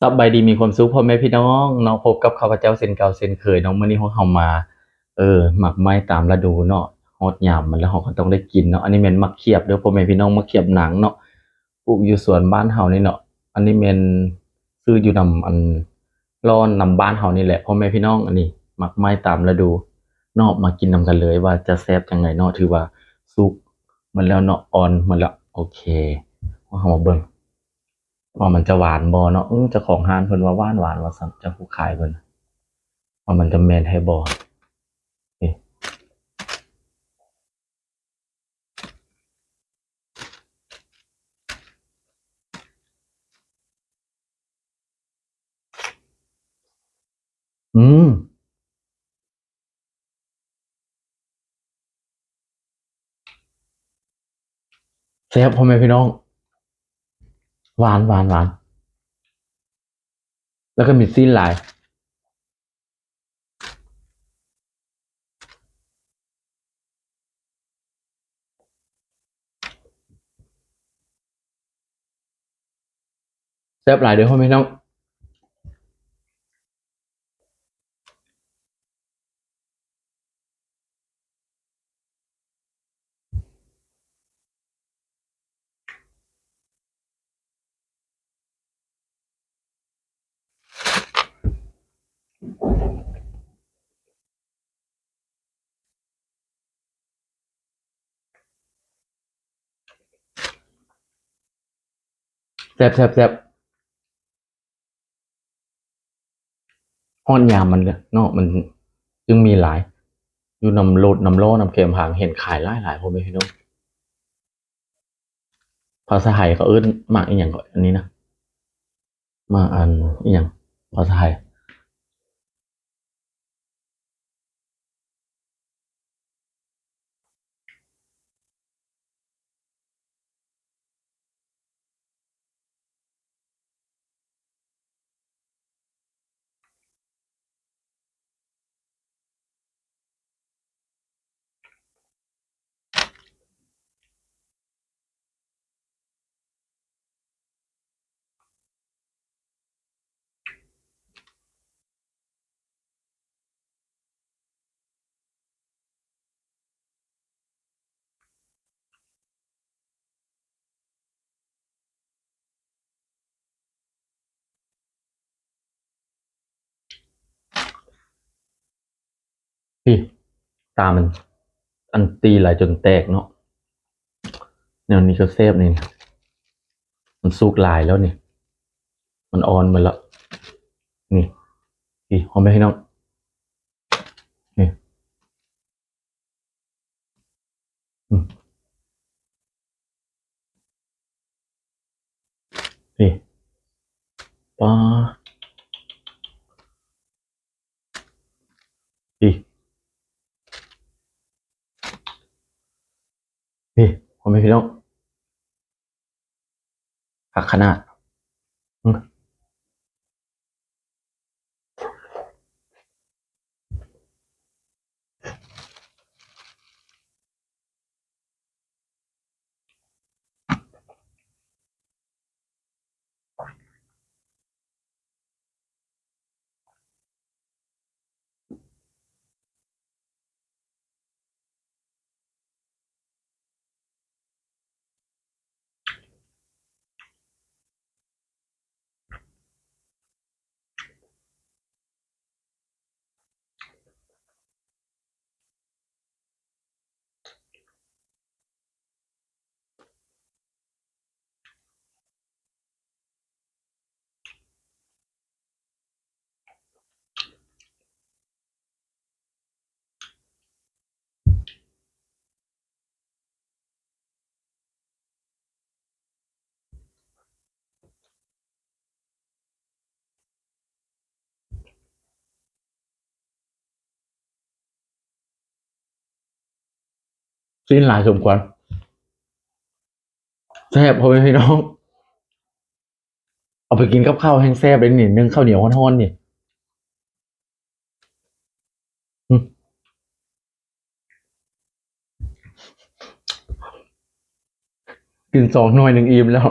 ສະບາຍດີ ມີຄວາມສຸກພໍ່ແມ່ພີ່ນ້ອງເນາະ, ພົບກັບຂ້າພະເຈົ້າເຊັ່ນເກົ່າເຊັ່ນເຄີຍເນາະ. ມື້ນີ້ເຮົາ ເຮົາມາ ເອີ ໝາກໄມ້ຕາມລະດູເນາະ, ຮອດຍາມມັນແລ້ວ ເຮົາກໍຕ້ອງໄດ້ກິນເນາະ. ອັນນີ້ແມ່ນໝາກຂຽບເດີພໍ່ແມ່ພີ່ນ້ອງ, ໝາກຂຽບໜາງເນາະ, ປູກຢູ່ສວນບ້ານເຮົານີ້ເນາະ. ອັນນີ້ແມ່ນຊື້ຢູ່ນຳ ອັນ ລອນນຳບ້ານເຮົານີ້ແຫຼະພໍ່ແມ່ພີ່ນ້ອງ. ອັນນີ້ໝາກໄມ້ຕາມລະດູເນາະ, ມາກິນນຳກັນເລີຍວ່າຈະແຊບຈັ່ງໃດເນາະ. ຖືວ່າສຸກໝົດແລ້ວເນາະ, ອ່ອນໝົດແລ້ວ. ໂອເຄ ເຮົາມາເບິ່ງ ວ່າມັນຈະຫວານບໍ່ເນາະ. ອື ເຈົ້າຂອງຮ້ານເພິ່ນວ່າຫວານໆ ວ່າຊັ້ນ, ເຈົ້າຜູ້ຂາຍເພິ່ນ ວ່າມັນຈະແມ່ນແທ້ບໍ່. ນີ້ ອືມ ແຊບພໍ່ແມ່ພີ່ນ້ອງ, ຫວານ ຫວານ ຫວານ ແລ້ວກໍມີຊີ້ນຫຼາຍ. ແຊບຫຼາຍເດີພໍ່ແມ່ພີ່ນ້ອງ. ແຊບໆໆ. ຮອດຍາມມັນເນາະ, ມັນຈຶ່ງມີຫຼາຍ. ຢູ່ນຳລົດນຳລໍ້ນຳແຄມທາງ ເຫັນຂາຍຫຼາຍໆ ພໍ່ແມ່ພີ່ນ້ອງ. ພາສາໄທເຂົາເອີ້ນໝາກອີ່ຫຍັງເກາະ ອັນນີ້ນະ, ໝາກອັນອີ່ຫຍັງ ພາສາໄທ. ນີ້ ຕາມັນ ອັນ ຕີຫຼາຍຈົນແຕກເນາະ. ແນວນີ້ກໍແຊບນີ້, ມັນສຸກຫຼາຍແລ້ວນີ້, ມັນອ່ອນໝົດແລ້ວ. ນີ້ ນີ້ ພໍ່ແມ່ພີ່ນ້ອງ ນີ້ ອືມ ນີ້ ປາ ນີ້ ນີ້ ພໍ່ແມ່ພີ່ນ້ອງ ຄັກຂະໜາດ. ອືມ ຊີ້ນຫຼາຍສົມຄວນ. ແຊບ ພໍ່ແມ່ພີ່ນ້ອງ, ເອົາໄປກິນກັບເຂົ້າແຮ່ງແຊບເດ້ນີ້, ໜຶ້ງເຂົ້າໜຽວຮ້ອນໆນີ້. ອືມ ກິນສອງໜ່ວຍໜຶ່ງອີ່ມແລ້ວ.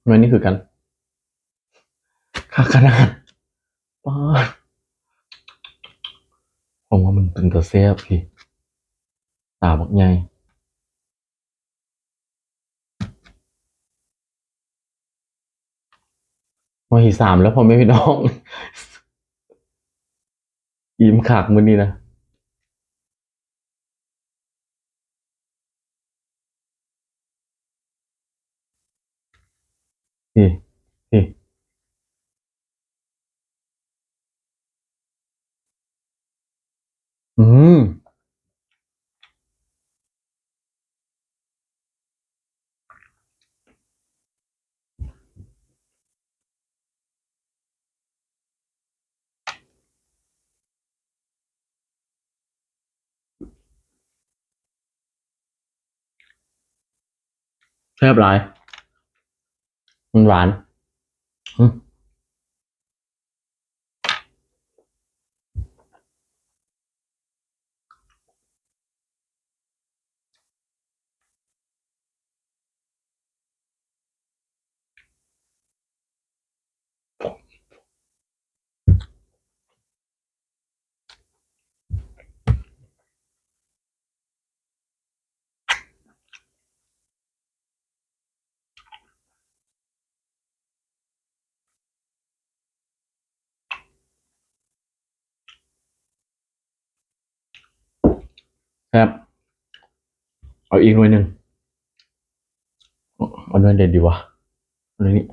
ໜ່ວຍນີ້ຄືກັນ. ຄັກຂະໜາດ. ປາດ ຫວັງວ່າມັນເປັນຕາແຊບ ພີ້ ຕາບັກໃຫຍ່. ໜ່ວຍທີສາມແລ້ວ ພໍ່ແມ່ພີ່ນ້ອງ. ອີ່ມຄັກມື້ນີ້ນະ. ນີ້ ນີ້ ອືມ. ແຊບຫຼາຍ ມັນຫວານ. ອືມ. ແຊບ ເອົາອີກໜ່ວຍໜຶ່ງ. ເອົາໜ່ວຍໃດດີວະ? ເອົາໜ່ວຍນີ້.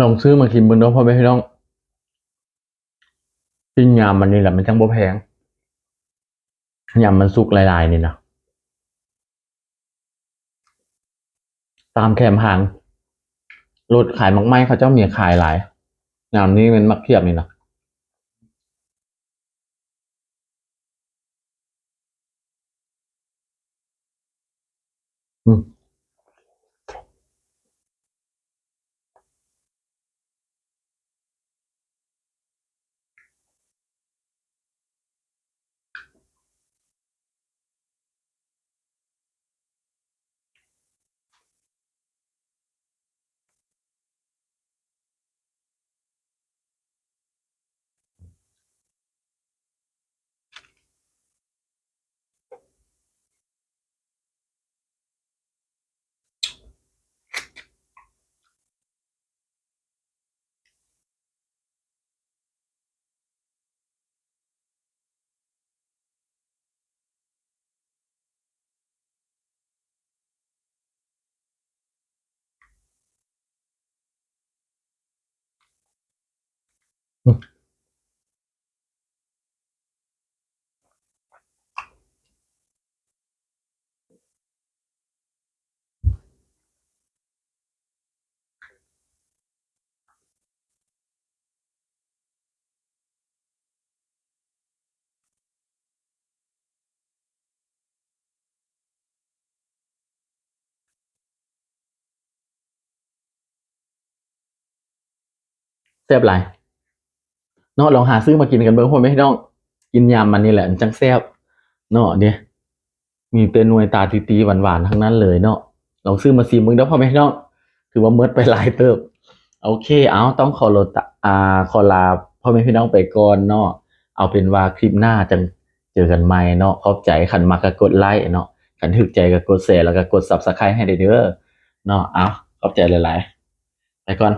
ລອງຊື້ມາກິນເບິ່ງເດີ ພໍ່ແມ່ພີ່ນ້ອງ. ກິນຍາມມັນນີ້ແຫຼະ ມັນຈັ່ງບໍ່ແພງ. ຍາມມັນສຸກຫຼາຍໆນີ້ນະ. ຕາມແຄມທາງ ລົດຂາຍໝາກໄມ້ເຂົາເຈົ້າມີຂາຍຫຼາຍ. ຍາມນີ້ແມ່ນໝາກຂຽບນີ້ນະ. ອືມ. ແຊບຫຼາຍເນາະ. ລອງຫາຊື້ມາກິນກັນເບິ່ງ ພໍ່ແມ່ພີ່ນ້ອງ. ກິນຍາມມັນນີ້ແຫຼະ ມັນຈັ່ງແຊບເນາະ. ເດ້ ມີແຕ່ໜ່ວຍຕາຕີໆ ຫວານໆ ທັງນັ້ນເລີຍເນາະ. ລອງຊື້ມາຊີມເບິ່ງເດີ ພໍ່ແມ່ພີ່ນ້ອງ. ຖືວ່າໝົດໄປຫຼາຍເຕີບ. ໂອເຄ ເອົາ ຕ້ອງຂໍລົດ ອ່າ ຂໍລາພໍ່ແມ່ພີ່ນ້ອງໄປກ່ອນເນາະ. ເອົາເປັນວ່າຄລິບໜ້າຈັ່ງເຈີກັນໃໝ່ເນາະ. ຂອບໃຈ. ຄັນມັກກໍກົດໄລເນາະ, ຄັນຖືກໃຈກໍກົດແຊ ແລ້ວກໍກົດ Subscribe ໃຫ້ໄດ້ເດີເນາະ. ເອົາ ຂອບໃຈຫຼາຍໆ. ໄປກ່ອນ.